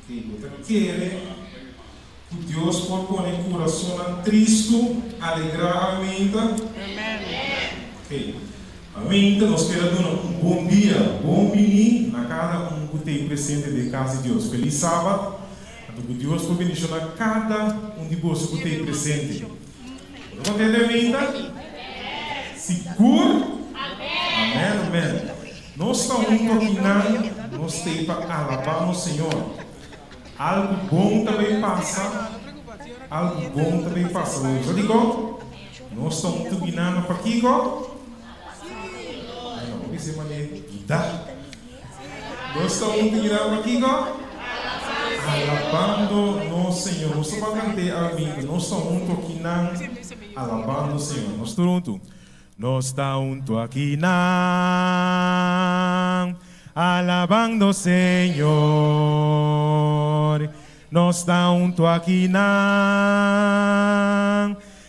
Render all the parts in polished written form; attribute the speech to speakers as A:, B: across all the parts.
A: Ok, bo ta kere ku Dios por pone kurasonnan tristu alegrá awe meinta? Ok, awe meinta nos kier a duna un bon dia, bon biní na kada un ku t'ei presente den kas di Dios. Felis Sabat! Anto ku Dios por bendishoná kada un di boso ku t'ei presente. Bo ta kontento awe meinta? Sigur? Amèn, amèn. Nos ta huntu akinan, nos t'ei pa alabá nos Señor. Algu bon ta bay pasa, algu bon ta bay pasa. Bo sa dikon? Nos ta huntu binando pakiko? Ay no, bo bisa e manera duda. Nos ta huntu binando pakiko? Alabando nos Señor. Nos ta ban kant'é awe Nos ta huntu akinan alabando Señor. Nos tur huntu. Nos ta huntu akinan, alabando Señor. Nos ta huntu akinan,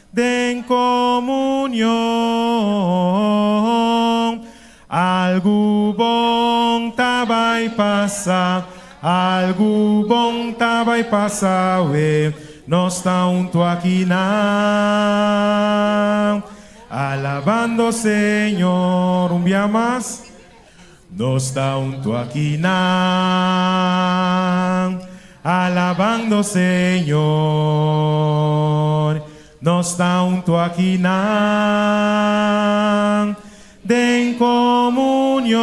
A: den komunion. Algu bon ta bai pasa, algu bon ta bai pasa, we. Nos ta huntu akinan, alabando Señor. Un bia mas. Nos ta huntu akinan, alabando Señor. Nos ta huntu akinan, den komunion.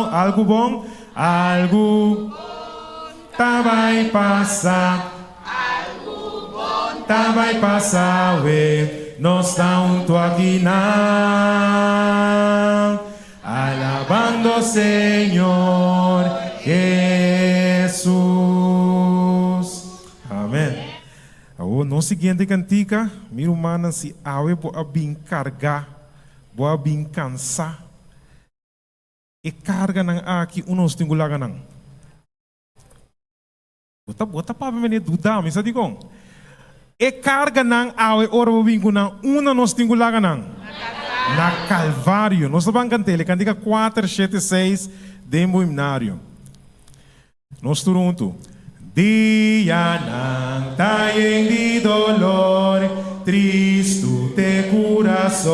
A: Algu bon, algu ta bai pasa.
B: Algu bon
A: ta bai pasa, we. Nos ta huntu akinan, alabando Señor Hesus. Amen. Awor nos siguiente kantika, mi rumannan, si awe bo a bin kargá, bo a bin kansá, e karganan aki un nos tin ku laga nan. Bo ta bo ta papia manera duda, mi sa dikon. E karganan awe ora bo bin ku nan, unda nos tin ku laga nan? Na Kalvario. Nos ta ban kant'el, e kantika 476 den bo himnario. Nos tur huntu. Dianan ta yen di dolor, tristu t'e kurason.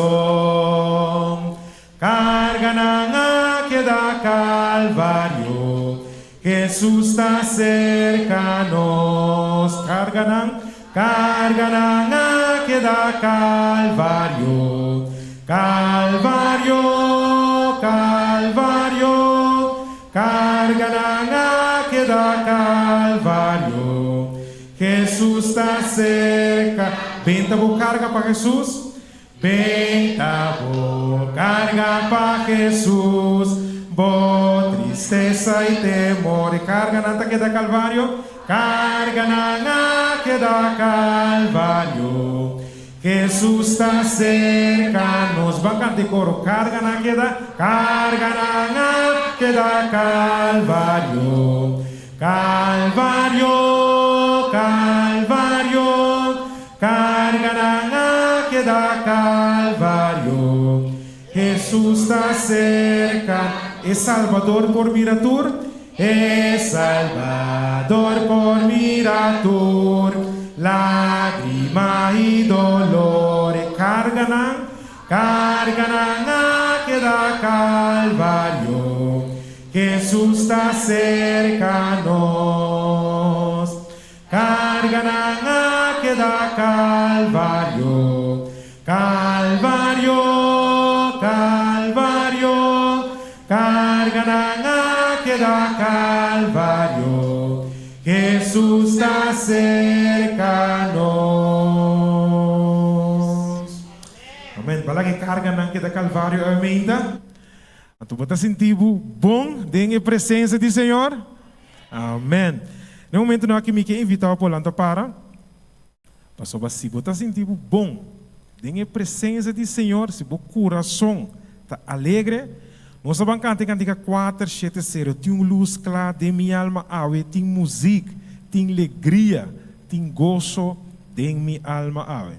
A: Karganan a keda Kalvario, Hesus ta serka nos. Karganan, karganan a keda Kalvario, Kalvario, Kalvario. Karganan a keda Kalvario, Hesus ta serka. Benta bo karga pa Hesus, benta bo karga pa Hesus, bo tristesa i temor. E karganan ta keda Kalvario, karganan a keda Kalvario. Hesus ta serka nos. Ban kanta e koro. Karga nan keda, karga nan a keda Kalvario. Kalvario, Kalvario, karga nan a keda Kalvario. Hesus ta serka. E Salbador por mira tur. E Salbador por mira tur lágrima i dolor. E karganan, karganan a keda Kalvario. Hesus ta serka nos. Karganan a keda Kalvario. Kalvario, Kalvario, karganan a keda Kalvario, Hesus ta serka nos. Amen. Bala ke karganan keda Kalvario awe meinta? Anto bo ta sinti bo bon den e presensia di Señor? Amen. Na e momentunan aki mi ke invita bo pa lanta para. Pasobra si bo ta sinti bo bon den e presensia di Señor, si bo kurason ta alegre, nos ta ban kanta e kantika 470, Tin un lus kla den mi alma awe, tin muzik, tin legria, tin goso den mi alma awe.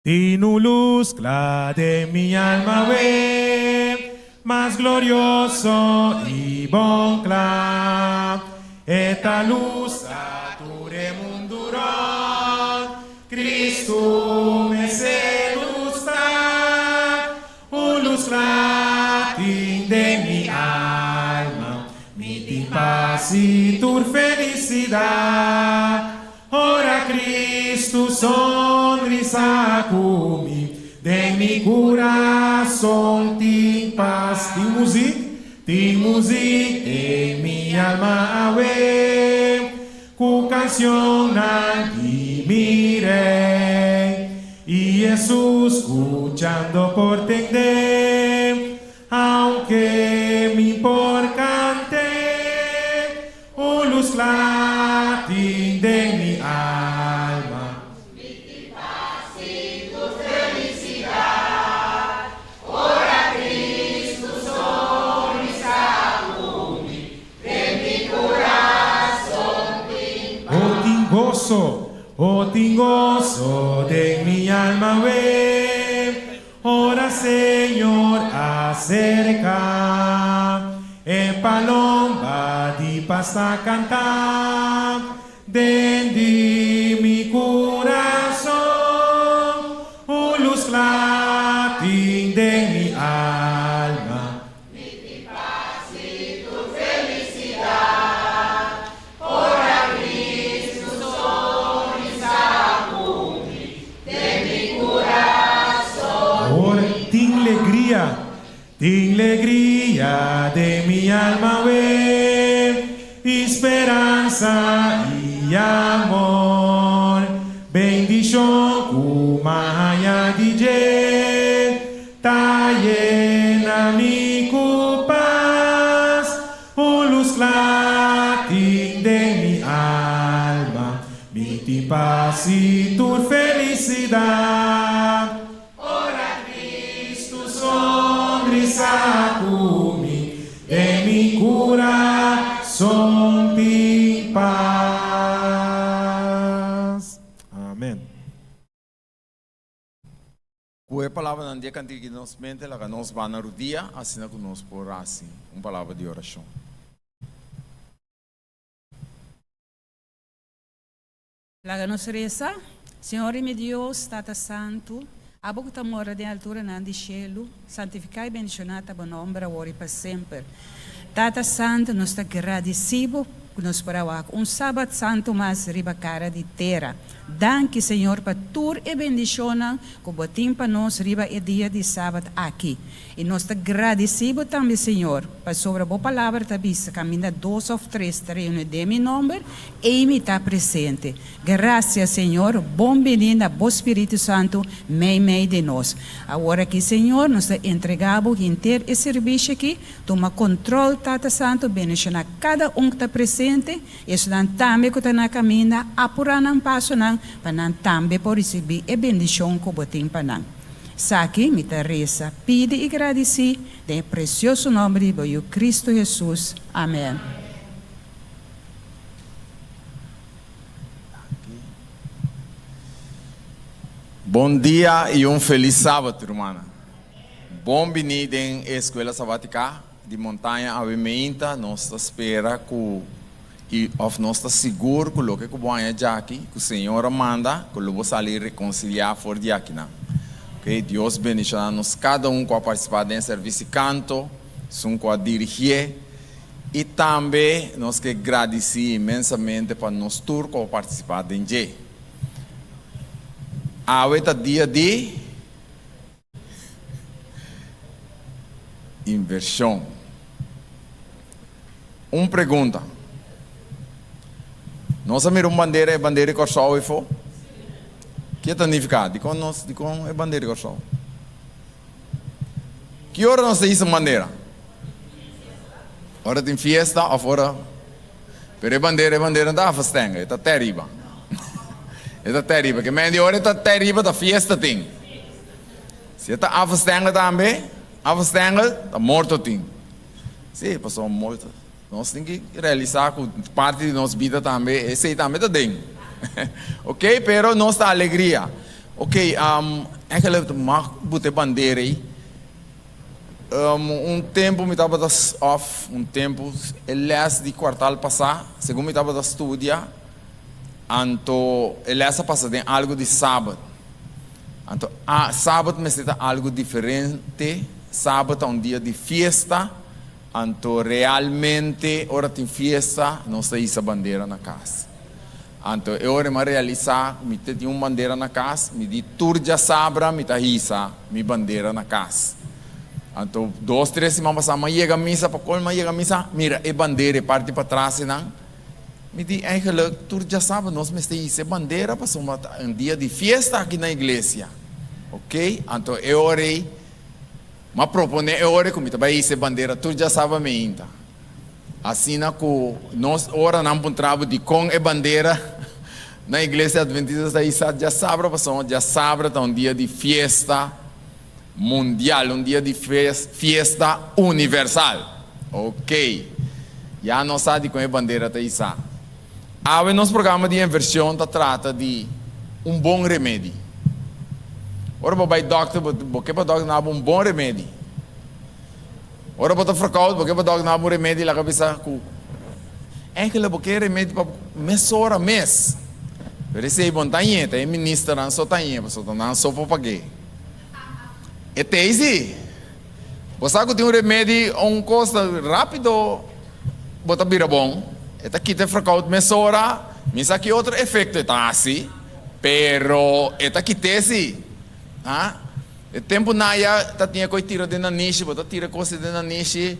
A: Tin un lus kla den mi alma awe, mas. glorioso i bon kla. E ta lusa tur e mundu rònt. Kristu mes e lus ta. Un lus kla tin den mi alma. Mi tin pas i tur felisidat. Ora Cristo sonrisa cu mi, den mi curason tin pas. Tin muziek, tin muziek den mi alma awe, cu cancionnan di mi Rey. Y Jesus scuchando por tende, aunke mi por cante. Un lus kla tin den mi alma.
B: Mi tin pas i tur felisidat ora Cristo sonrisa ku mi, den mi kurason tin pas.
A: Oh tin goso, oh tin goso den mi alma we. Ora Señor acerca, e palomba di pas ta canta den di mi curason, un luz cla tin den mi alma.
B: Mi tin pas i tur felisidat ora Cristo sonrisa ku mi den mi kurason.
A: Awor tin legria, tin legria den mi alma we, i speransa i amor, bendishon ku m'a haña di dje. Ta yena mi ku pas, un lus kla tin den mi alma, mi tin pas i tur felisidat. Ora Cristo sonrisa ku mi, den mi kurason tin pas. Amen.
C: Ku e palabranan di e kantika den nos mente, laga nos ba na rudia asina ku nos por hasi un palabra di orashon.
D: Laga nos resa, Señor i mi Dios, Tata Santu, Abo ku ta mora den alturanan di shelu, santifiká i bendishoná ta Bo nòmber awor i pa semper. Tata Santu, nos ta gradisí Bo ku nos por a wak un Sabat Santu mas riba kara di tera. Danki, Señor, pa tur e bendishonnan ku Bo tin pa nos riba e dia di Sabat aki. I nos ta gradisí Bo tambe, Señor, pasobra Bo Palabra ta bisa, Kaminda dos òf tres ta reuní den Mi nòmber, ei Mi ta presente. Gracias, Señor. Bon bini na Bo Spiritu Santu meimei di nos. Awor aki, Señor, nos ta entregá Bo henter e servisio aki. Tuma control, Tata Santu, bendiciona cada un cu ta presente, esunnan tambe cu ta na caminda, apura nan pasonan pa nan tambe por ricibi e bendicion cu Bo tin pa nan. Esaki mi ta reza, pidi y gradici den e precioso nomber di Bo Yu Cristo Jesus. Amen.
C: Bon dia y un feliz Sabat, rumannan. Bon bini den e Escuela Sabatica di Montaña awe meinta. Nos ta spera cu y of nos ta sigur cu loke cu bo haña djaki, cu Señor a manda, cu lo bo sali reconcilia for di akinan. Ok, Dios bendiciona nos cada un cu a participa den e servicio canto, esun cu a dirigie. I tambe nos ke gradisí inmensamente pa nos tur ku a partisipá den dje. Awe ta dia di invershon. Un pregunta. Nos a mira un bandera, e bandera di Kòrsou efo? Ke ta nifiká? Dikon nos, dikon e bandera di Kòrsou? Ki ora nos ta hisa un bandera? Ora tin fiesta of ora. Pero e bandera, e bandera no ta afstenga, e ta te riba. E ta te riba. Ke men di ora e ta te riba ta fiesta tin. Si e ta afstenga tambe, afstenga, ta morto tin. Si, pasobra morto. Nos tin ki realisa ku parti di nos bida tambe, esei tambe ta den. Ok, pero nos ta alegria. Ok, eigenlijk mag buta e bandera ei. Un tempu mi tabata òf un tempu e lès di kuartal pasá segun mi tabata studia anto e lès a pasa den algu di sabat. Anto a sabat mester ta algu diferente, sabat ta un dia di fiesta, anto realmente ora tin fiesta nos ta hisa bandera na kas. Anto e ora mi a realisá ku mi ta tin un bandera na kas, mi di tur djasabra mi ta hisa mi bandera na kas. Anto dos tres siman pasá mi a yega misa, pa kol mi a yega misa mira e bandera e parti patras einan, mi di eigenlijk tur djasabra nos mester hisa e bandera pasobra ta un dia di fiesta aki na iglesia. Ok, anto e ora ei mi a proponé e ora ku mi ta bai hisa e bandera tur djasabra meinta. Asina ku nos ora nan puntra bo dikon e bandera na Iglesia Adventista ta hisa djasabra, pasobra djasabra ta un dia di fiesta mundial, un dia di fiesta universal. Ok, ya nos sa dikon e bandera ta hisa. Awe nos programa di inversion ta trata di un bon remedi. Ora bo bai dokter, bo ke pa dokter duna bo un bon remedi. Ora bo ta verkoud, bo ke pa dòkter duna bo un remedi, laga bisa ku eigenlijk bo ke remedi pa mesora mes. Pero esei bo no ta hañ'é, ta e ministernan so ta hañ'é, pasobra ta nan so por pag'é. E ta ei si. Bo sa ku tin un remedi o un kos rápido bo ta bira bon, e ta kita e verkoud mesora, mi sa ki otro efekto e ta hasi, pero e ta kit'é si. Ha? E tempu naya ta tin e koi tira den nanishi, bo ta tira kos den nanishi,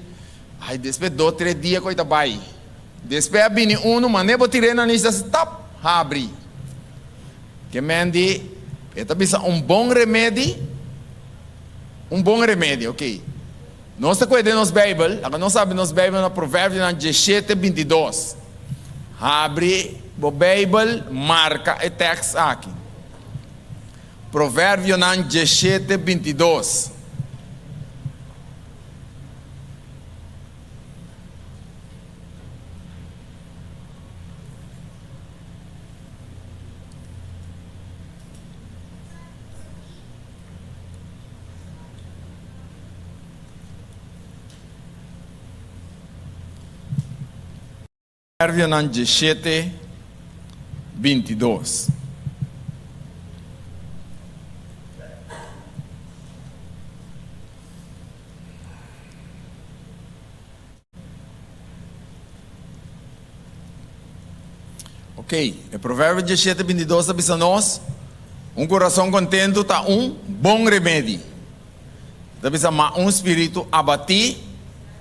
C: ai despues dos tres dia koi ta bai. Despues a bini unu, mane bo tira e nanishi ta hasi tap, habri. Ke men di, e ta bisa un bon remedi, un bon remedi, ok. Nos ta kohe den nos Beibel, laga nos habri nos Beibel na Proverbionan diesshete bintidos. Habri bo Beibel, marka e tèks aki. Proverbionan diesshete bintidos. Proverbionan diesshete, bintidos. Ok, e Proverbio diesshete, bintidos ta bisa nos, Un kurason kontentu ta un bon remedi. Ta bisa ma un spiritu abatí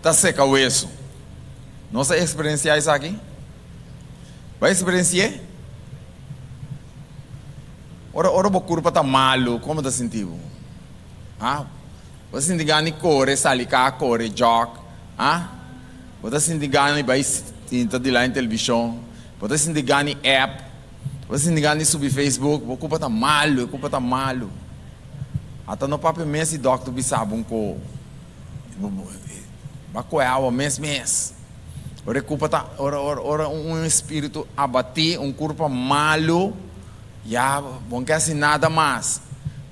C: ta seka wesu. Nos a eksperensiá esaki? Bo a eksperensi'é? Ora ora bo kurpa ta malu, kon bo ta sinti bo? Ha? Bo ta sinti gana di kore, sali ka, kore, jòg? Ha? Bo ta sinti gana di bai sinta dilanti televishon? Bo ta sinti gana di app? Bo ta sinti gana di subi Facebook? Bo kurpa ta malu, e kurpa ta malu. Ata no papia mes si dokter bisa bo un ko ba koe awa mes mes. Ora e kurpa ta ora ora ora un espiritu abatí, un kurpa malu, ya bo no ke hasi nada mas.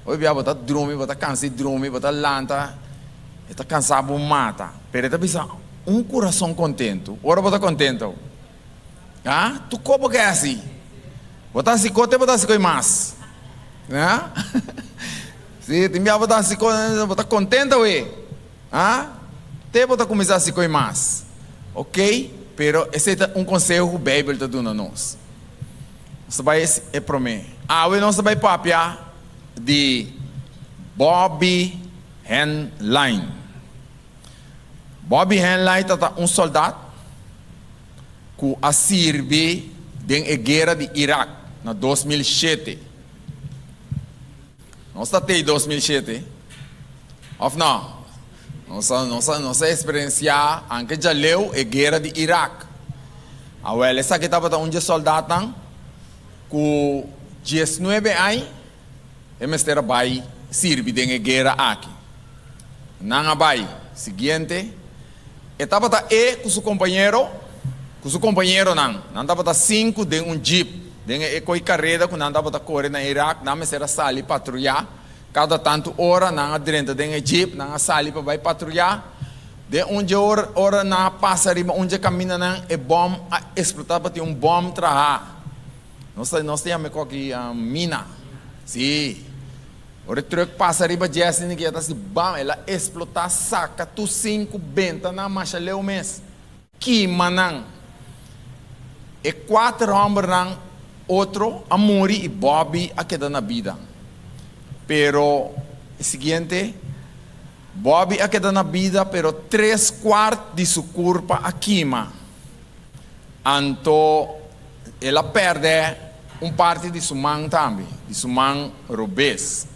C: Hopi bia bo ta drumi, bo ta kansa di drumi, bo ta lanta, e ta kansa bo mata. Pero e ta bisa un kurason kontentu. Ora bo ta kontentu, Ah, tu ko bo ke hasi? Bo ta hasi ko te bo ta hasi ko i mas? Ah? Si, tin bia bo ta hasi ko, bo ta kontento awe. Ah? Te bo ta kuminsá hasi ko i mas. Ok, pero esei ta un konseho ku Beibel ta duna nos. Nos ta bai e promé. Awe nos ta bai papia di Bobby Henline. Bobby Henley ta ta un soldat ku a sirbi den e guera di Irak na 2007. Nos ta tei 2007, òf no? Nos a nos a nos a eksperensiá anke djaleu e guera di Irak. Awèl esaki tabata un dje sòldatnan ku diesnuebe aña. E mester a bai sirbi den e guera aki. Nan a bai. Siguiente. E tabata e ku su kompañero, ku su kompañeronan. Nan tabata sinku den un jeep. Den e koi kareda ku nan tabata kore na Irak, nan mester a sali patruyá. Kada tantu ora nan a drenta den e jeep, nan a sali pa bai patruyá. Den un dje ora, ora nan a pasa riba un dje kamindanan, e bòm a eksplotá, tabatin un bòm trahá. Nos ta nos ta yama e koki mina. Sí. Ora e trùk pasa riba dje asina ke ya ta hasi bam, el a eksplotá, saka tur sinku bentanan masha leu mes. Kima nan. E kuater hòmbernan otro a muri i Bobby a keda na bida. Pero e siguiente, Bobby a keda na bida pero tres kuart di su kurpa a kima. Anto el a pèrdè un parti di su man tambe, di su man robes.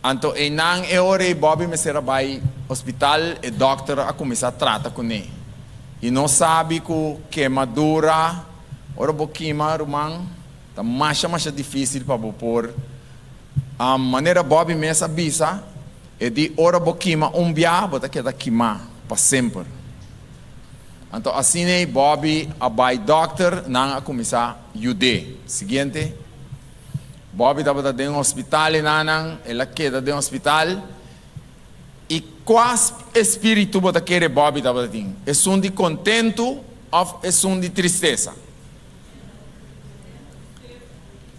C: Anto einan e ora ei Bobby mester a bai hospital, e dòkter a kuminsá trata kuné. I nos sabi ku kemadura, ora bo kima ruman, ta masha masha difísil pa bo por. Manera Bobby mes a bisa, e di ora bo kima un bia, bo ta keda kimá pa semper. Anto asina ei Bobby a bai dòkter, nan a kuminsá yud'é. Siguiente. Bobby tabata den hospital e nanan, el a keda den hospital. I kua espiritu bo ta kere Bobby tabata tin? Esun di kontentu òf esun di tristesa?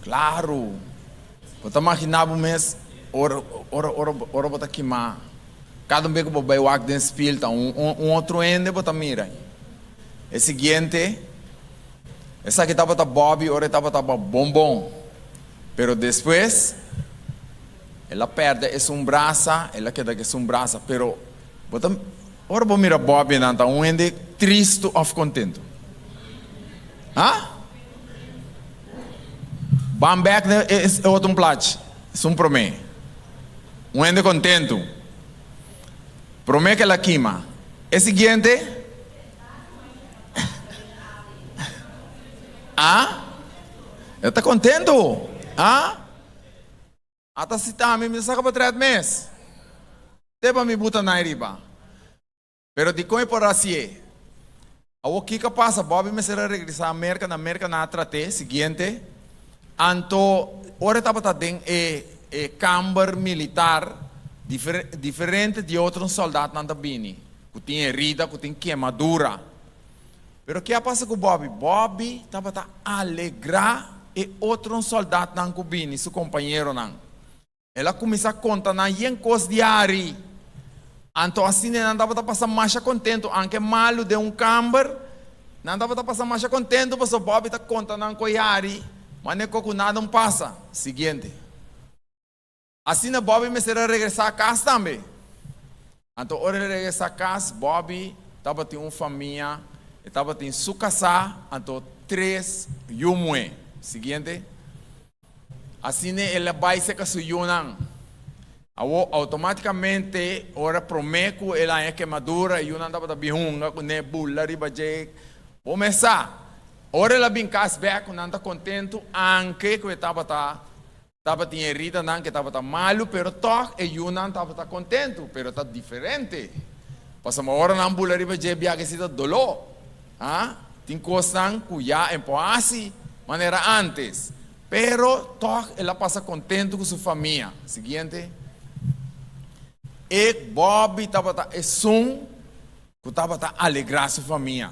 C: Klaru! Bo ta maginá bo mes ora ora ora ora bo ta kimá. Kada un bes ku bo bai wak den spil ta un un otro hende bo ta mira. E siguiente. Esaki tabata Bobby ora e tabata bon bon, pero despues el a perde esun brasa, el a keda ku esun brasa. Pero bo ta, ora bo mira Bobby nan ta un hende tristu of kontentu? Ha? Ban bek na e otro plachi, esun prome. Un hende kontentu. Prome ku el a kima. E siguiente. A? E ta kontentu. A? Ata si ta mi, mi ta saka potret mes. Te pa mi buta nan riba. Pero dikon e por hasié? Awor kiko a pasa? Bobby mester a regresá Merka, na Merka nan a trat'é. Siguiente. Anto ora e tabata den e e kamber militar, diferente di otro sòldatnan ta bini. Ku tin herida, ku tin kemadura. Pero ke a pasa ku Bobby? Bobby tabata alegrá e otro sòldatnan ku bini, su kompañeronan. El a kuminsá konta nan yen kos di hari. Anto asina nan tabata pasa masha kontentu, anke malu den un kamber, nan tabata pasa masha kontentu pasobra Bobby ta konta nan koi hari, manera ku nada un pasa. Siguiente. Asina Bobby mester a regresá kas tambe. Anto ora el a regresá kas, Bobby tabatin un famia, e tabatin su kasá, anto tres yu muhé. Siguiente. Asina el a bai serka su yunan. Awor, outomátikamente, ora promé ku el haña kemadura, e yunan tabata bin hunga kuné, bula riba dje. Bo mes sa, ora el a bin kas bèk ku nan ta kontentu, anke ku e tabata Tabatin heridanan ke tabata malu, pero tòg e yunan tabata kontentu. Pero ta diferente. Pasobra ora nan bula riba dje biaha si ta doló. Ha? Tin kosnan ku ya e por hasi manera ántes. Pero tòg el a pasa kontentu ku su famia. Siguiente. E Bobby tabata esun ku tabata alegrá su famia.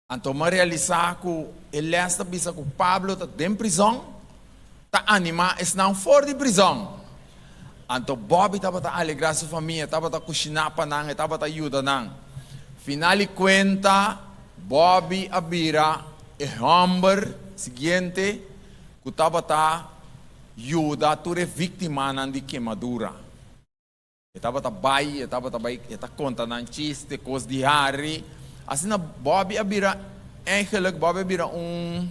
C: Anto m'a realisá ku e lès ta bisa ku Pablo ta den prizòn, ta animá esnan for di prizòn. Anto Bobby tabata alegrá su famia, e tabata kushiná pa nan, e tabata yuda nan. Final di kuenta, Bobby a bira e hòmber siguiente ku tabata yuda tur e víktimanan di kemadura. E tabata bai, e tabata bai, e ta konta nan chiste, kos di hari. Asina Bobby a bira, eigenlijk Bobby a bira un,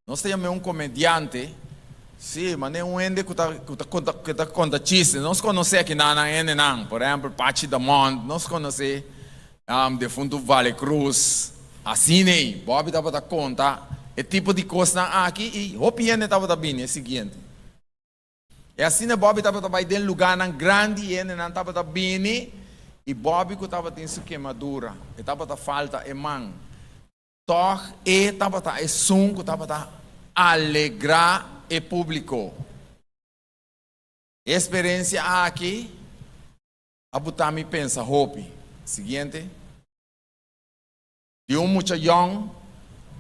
C: nos ta yam'é un komediante, sí, manera un hende ku ta, ku ta konta, ku ta konta chiste. Nos konosé akinan nan hendenan, por ehèmpel Pachi Damond, nos konosé defuntu Vale Cruz, asina ei Bobby tabata konta e tipo di kosnan aki i hopi hende tabata bini e siguiente. E asina Bobby tabata bai den lugánan grandi i hendenan tabata bini, i Bobby ku tabatin su kemadura, e tabata falta e man. Tòg e tabata esun ku tabata alegrá. e públiko. E eksperensia aki a buta mi pensa hopi. Siguiente. Di un mucha yòn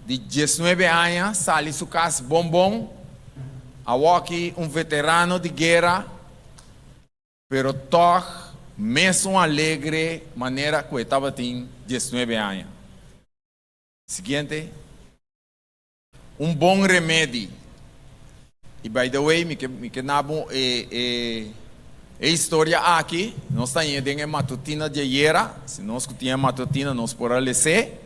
C: di diesnuebe aña sali su kas bon bon, awoki un veterano di guera, pero tòg mesun alegre manera ku e tabatin diesnuebe aña. Siguiente. Un bon remedi. Y by the way, mi ke mi ke na bo e e e historia aki, nos ta hañ'é den e matutina di ayera, si nos ku tin e matutina nos por a les'é.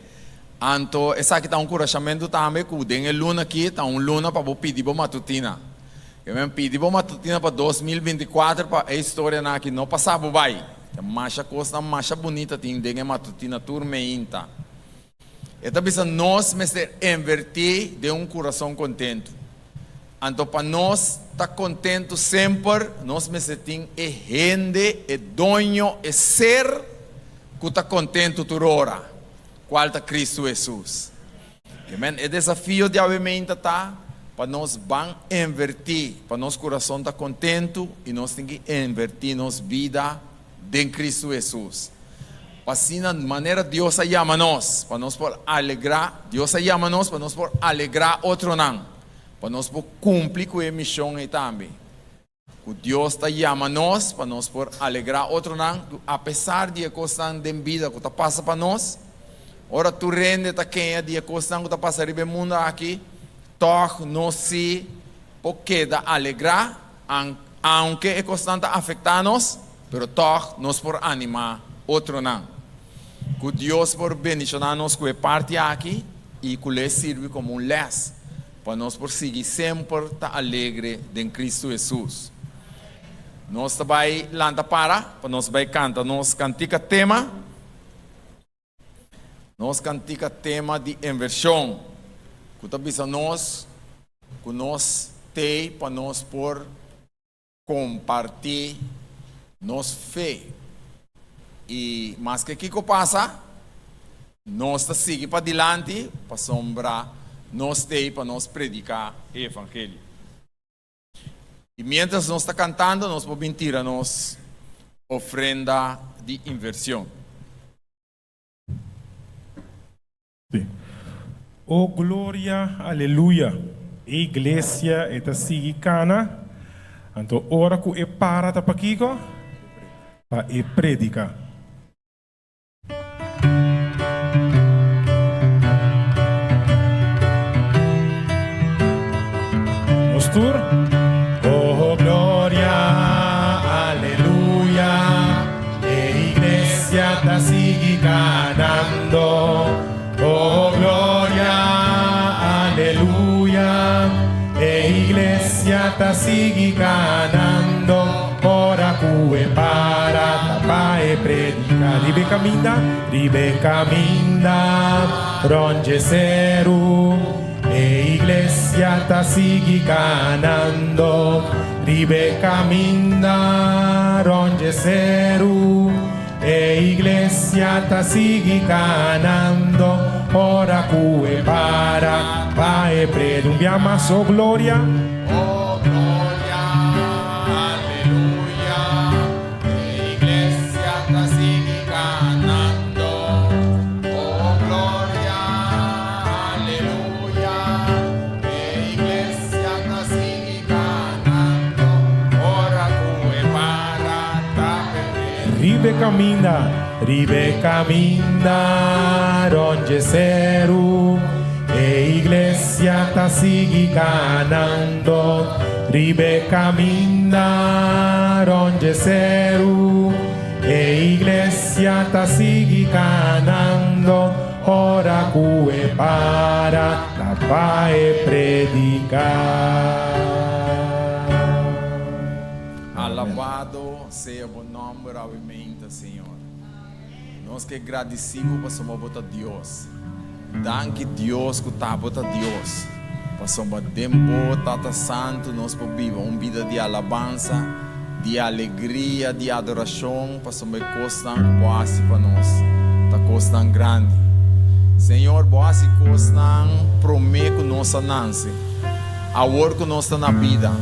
C: Anto esaki ta un kurashamentu tambe ku den e luna aki ta un luna pa bo pidi bo matutina. Ke men pidi bo matutina pa 2024 pa e historianan aki no pasa bo bai. Ta masha kosnan masha bunita tin den e matutina tur meinta. E ta bisa nos mester invertí den un kurason kontentu. Anto pa nos ta kontentu semper, nos mester tin e hende, e doño, e ser ku ta kontentu tur ora, kual ta Kristu Hesus. Amen. E desafio di awe meinta ta pa nos ban invertí, pa nos kurason ta kontentu i nos tin ki invertí nos bida den Kristu Hesus. Pa asina manera Dios a yama nos, pa nos por alegrá, Dios a yama nos pa nos por alegrá otronan, pa nos por kumpli ku e mishon ei tambe. Ku Dios ta yama nos pa nos por alegrá otronan, ku apesar di e kosnan den bida ku ta pasa pa nos, ora tur hende ta keña di e kosnan ku ta pasa riba e mundu aki, tòg nos sí por keda alegrá, aunke e kosnan ta afektá nos. Pero tòg nos por animá otronan. Ku Dios por bendishoná nos ku e parti aki i ku lo e sirbi komo un lès pa nos por sigui semper ta alegre den Kristu Hesus. Nos ta bai lanta para pa nos bai kanta nos kantika tema. Nos kantika tema di invershon ku ta bisa nos ku nos t'ei pa nos por. Kompartí nos fe. I maske kiko pasa, nos ta sigui padilanti pasobra nos t'ei pa nos prediká e evangelio. I miéntras nos ta kantando, nos por bin tira nos ofrenda di inversion.
A: Sí. O gloria, aleluya! E iglesia e ta sigui kana, anto ora ku e para ta pakiko? Pa e prediká. Nos tur. O gloria, aleluya! E iglesia ta sigui kanando. Oh gloria, aleluya. E iglesia ta sigui kanando. Ora ku e para ta pa e prediká. Riba e kaminda, riba e kaminda rònt dje seru. E iglesia ta sigui kanando riba e kaminda rònt dje seru. E iglesia ta sigui kanando ora ku e para pa e predi. Un bia mas, O gloria!
C: O gloria, aleluya! E iglesia ta sigui kanando. O gloria, aleluya! E iglesia ta sigui kanando. Ora ku e para ta perdé.
A: Riba e kaminda, riba e kaminda rònt dje seru, e iglesia ta sigui kanando. Riba e kaminda rònt dje seru, e iglesia ta sigui kanando. Ora ku e para ta pa e prediká.
C: Alabado sea bo nomber awe meinta, Señor. Nos ke gradisi bo pasobra bo ta Dios. Danki Dios ku ta bo ta Dios, pasobra den bo Tata Santu nos por biba un bida di alabansa, di alegria, di adorashon, pasobra e kosnan ku bo hasi pa nos ta kosnan grandi. Señor, bo hasi kosnan promé ku nos a nanse. Awor ku nos ta na bida,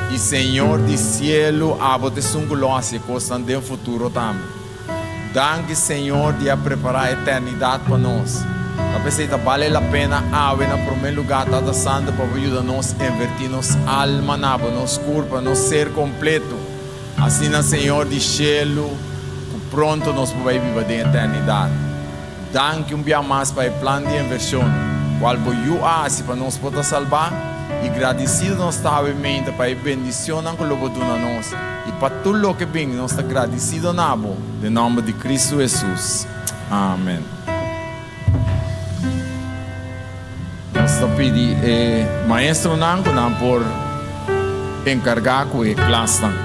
C: i Señor di sielu abo ta esun ku lo hasi e kosnan den futuro tambe. Danki Señor di a prepará eternidat pa nos. Ta p'esei ta bale la pena awe na promé lugá Tata Santu pa bo yuda nos invertí nos alma na bo, nos kurpa, nos ser kompleto. Asina Señor di shelu ku pronto nos por bai biba den eternidat. Danki un bia mas pa e plan di invershon kual bo yu a hasi pa nos por ta salbá, i gradisido nos ta awe meinta pa e bendicionnan ku lo bo duna nos i pa tur loke bin nos ta gradisido na bo den nòmber di Kristu Hesus. Amen. Nos ta pidi e maestronan ku nan por enkargá ku e klasnan.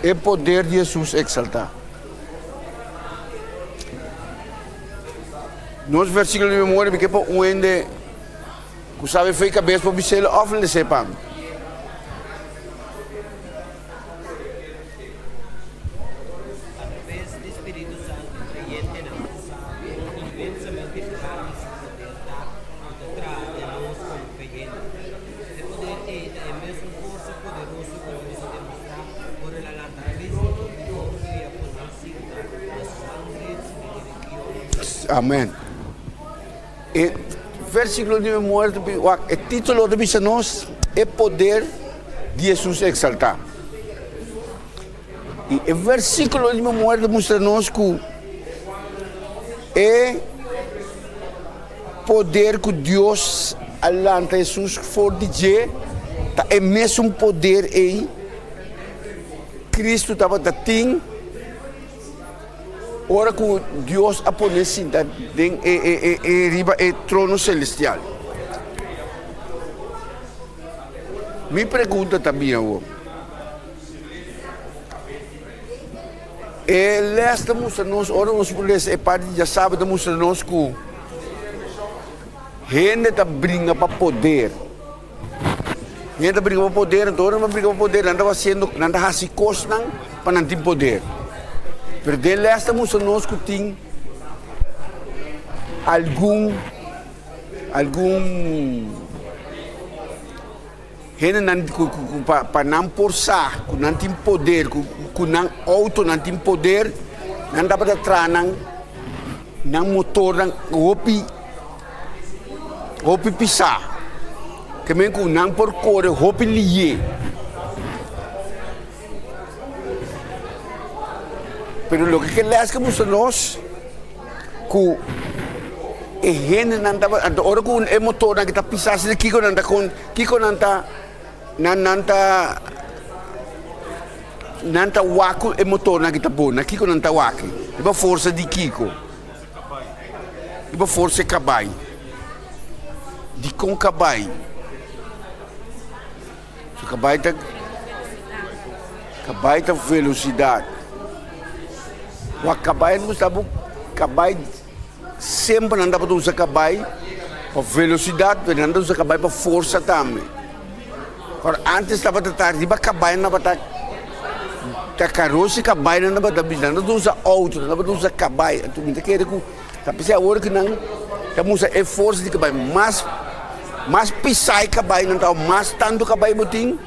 E: E poder di Hesus eksaltá. Nos versíkulo di memoria mi ke pa un hende ku sabe fe kabes por bis'el òf les'é pa mi.
F: Atraves di Spiritu Santu kreyentenan sa kon inmensamente grandi su poder ta ku ta traha den nos komo kreyente. E poder ei ta e mesun forsa poderoso ku Dios a demostrá ora el a lanta Kristu for di morto i a pone El sinta na su man drechi den e regionnan selestial.
E: Amen. E versíkulo di memoria ta bisa, wak, e título ta bisa nos, E poder di Hesus eksaltá. I e versíkulo di memoria ta mustra nos ku e poder ku Dios a lanta Hesus for di dje ta e mesun poder ei Kristu tabata tin Ora ku Dios a pone sinta den e riba e trono selestial. Mi pregunta ta bin awor. E les ta mustra nos, ora nos por lesa e parti di djasabra ta mustra nos ku hende ta bringa pa poder. Hende ta bringa pa poder, anto ora nan ta bringa pa poder nan ta hasiendo, nan ta hasi kosnan pa nan tin poder. Pero den les ta mustra nos ku tin algun, algun hendenan ku ku pa pa nan por sa ku nan tin poder, ku ku nan outonan tin poder, nan tabata traha nan nan motornan hopi. Hopi pisá, ke men ku nan por kore hopi lié. Pero loke ke lès ke mustra nos ku e hendenan tabata, anto ora ku e motornan ke ta pisá asina kiko nan ta kon, kiko nan ta, nan nan ta, nan ta wak ku e motornan ke ta bon, na kiko nan ta wak? Riba forsa di kiko? Riba forsa e kabai. Dikon kabai? So kabai ta kabai ta velosidat. Wak kabai no gusta bo kabai semper nan tabata usa kabai pa velosidat pero nan ta usa kabai pa forsa tambe. Ora antes tabata ta riba kabai nan tabata ta karoshi kabai nan tabata bisa nan ta usa outo nan tabata usa kabai anto mi ta kere ku ta p'esei awor ku nan ta musa e forsa di kabai mas mas pisa e kabai nan ta mas tantu kabai bo tin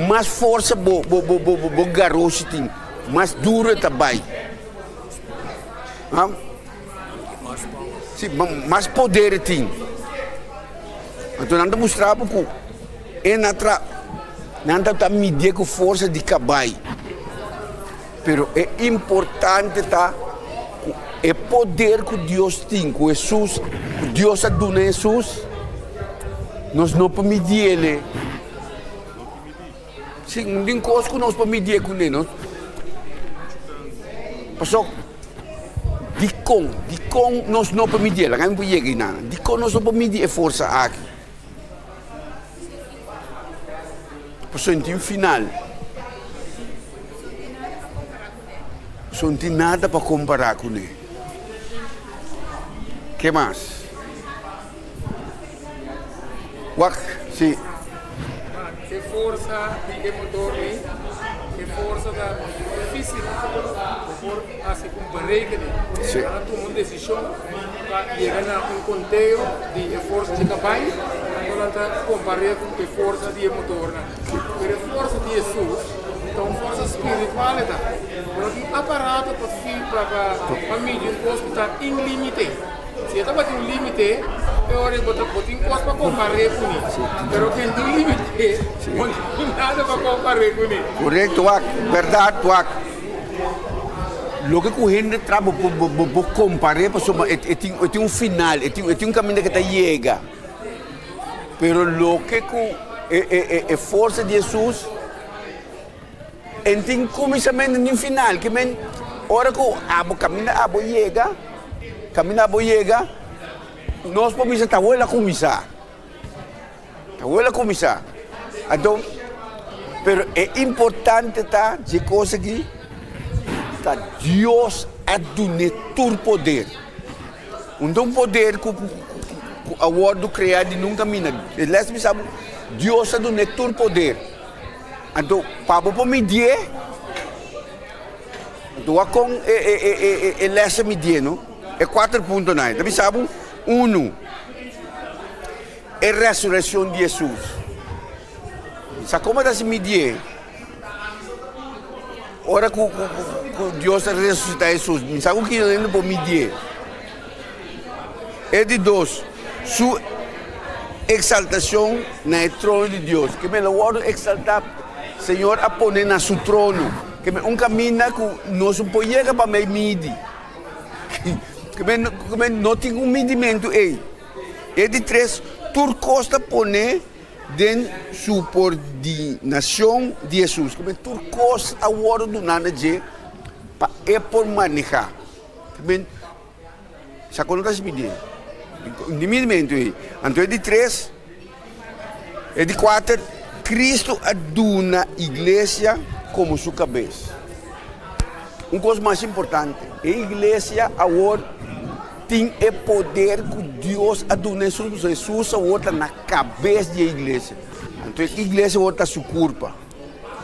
E: mas forsa bo bo bo bo garoshi tin mas duru e ta bai ha si mas poder e tin. Anto nan ta mustra bo ku e na tra nan ta ta midie ku forsa di kabai. Pero e importante ta ku e poder ku Dios tin, ku Hesus, ku Dios a duna Hesus, nos no por midiele. Si, no tin kos ku nos por midie kuné. Nos Paso, dikon? Dikon nos no por midié? Laga mi por yega einan. Dikon nos no por midi e forsa aki? Paso no tin final. Paso no tin nada pa kompará kuné. Ke mas? Wak, si.
G: E forsa di e motor ei, e forsa ta físiko, bo por hasi un berekening. Nan a tuma un desishon pa yega na un konteo di e forsa di kabai, anto nan ta kompar'é ku e forsa di e motornan. Pero e forsa di Hesus ta un forsa spiritual e ta. Bo no tin aparato pa pa midi un kos ku ta inlimite. Si e tabatin un límite, e ora ei bo ta bo tin kos pa kompar'é kuné. Pero ken tin límite, bo no tin nada pa kompar'é kuné.
E: Korekto wak, bèrdat wak. Loke ku hende tra bo bo bo bo kompar'é pasobra e e tin e tin un final, e tin e tin un kaminda ke ta yega. Pero loke ku e e e e forsa di Hesus. En tin kuminsamentu ni final, ke men ora ku abo kaminda abo yega, kaminda abo yega, nos por bisa ta wel a kuminsá, ta wel a kuminsá. Anto, pero e importante ta dje kos aki, ta Dios a dun'é tur poder. Un ta un poder ku ku a wòrdu kreá di nunka mina. E lès ta bisa bo, Dios a dun'é tur poder. Anto pa bo por midié, anto wak kon e e e e e lès a midié no, e kuater puntonan ei. Ta bisa bo, unu, e resurekshon di Hesus. Sa komo ta hasi midié? Ora ku ku ku Dios a resusitá Hesus, mi sa ku kiko hende por midié. E di dos, su eksaltashon na e trono di Dios. Ke men lo wòrdu eksaltá, Señor a pone na su trono. Ke men un kaminda ku nos no por yega pa mei midi. Ke men ke men no tin un midimentu ei. E di tres, tur kos ta pone den supordinashon di Hesus. Ke men tur kos a wòrdu duná na dje pa e por manehá. Ke men. Sa kon no ta sibi di di midimentu ei. Anto e di tres, e di kuater, Kristu a duna iglesia komo su kabes. Un kos mas importante, e iglesia awor tin e poder ku Dios a duna Hesus, pasobra Hesus awor ta na kabes di e iglesia. Anto e iglesia awor ta su kurpa.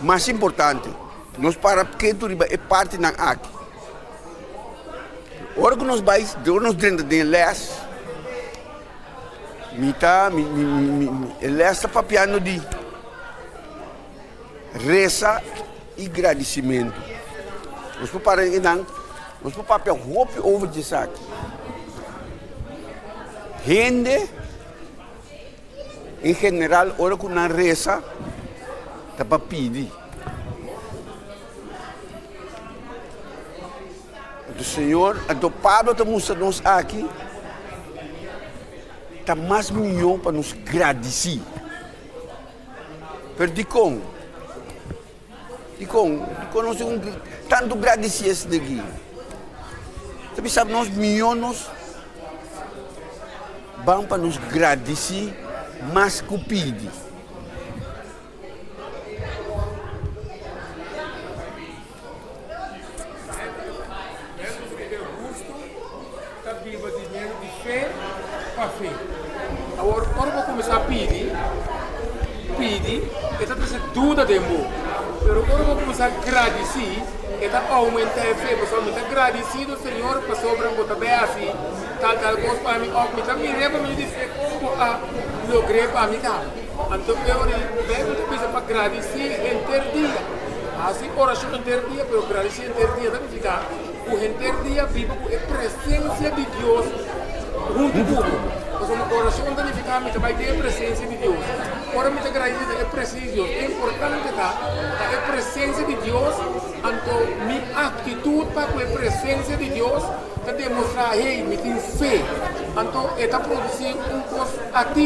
E: Mas importante, nos para ketu riba e partinan aki. Ora ku nos bai, ora nos drenta den e lès, mi ta, mi, mi, mi, mi, e lès ta papiando di resa i gradisimentu. Nos por para einan, nos por papia hopi over di esaki. Hende en general ora ku nan resa ta pa pidi. Anto Señor, anto Pablo ta mustra nos aki, ta mas mihó pa nos gradisí. Pero dikon? Dikon? Dikon nos tin tantu gradisí esei aki? Ta bisa nos mihó nos ban pa nos gradisí mas ku pidi.
G: Mesmu ku e hustu ta biba di medio di fe pa fe. Awor, ora bo kuminsá pidi, pidi, e ta trese duda den bo. Pero ora bo kuminsá gradisí, e ta oumentá e fe. Pasobra mi ta gradisido, Señor, pasobra bo ta bai hasi tal tal kos pa mi, òf mi ta mir'é pa medio di fe kon bo a logr'é pa mi kaba. Anto e ora ei, Beibel ta bisa pa gradisí henter dia. Hasi orashon henter dia, pero gradisí henter dia ta nifiká ku henter dia biba ku e presensia di Dios huntu ku bo. Pasobra orashon ta nifiká mi ta bai den e presensia di Dios. Ora mi ta gradisí ta e presensia di Dios. E importante ta, ta e presensia di Dios, anto mi aktitut pa ku e presensia di Dios ta demostrá, hey, mi tin fe. Anto e ta produsí un kos aktivo.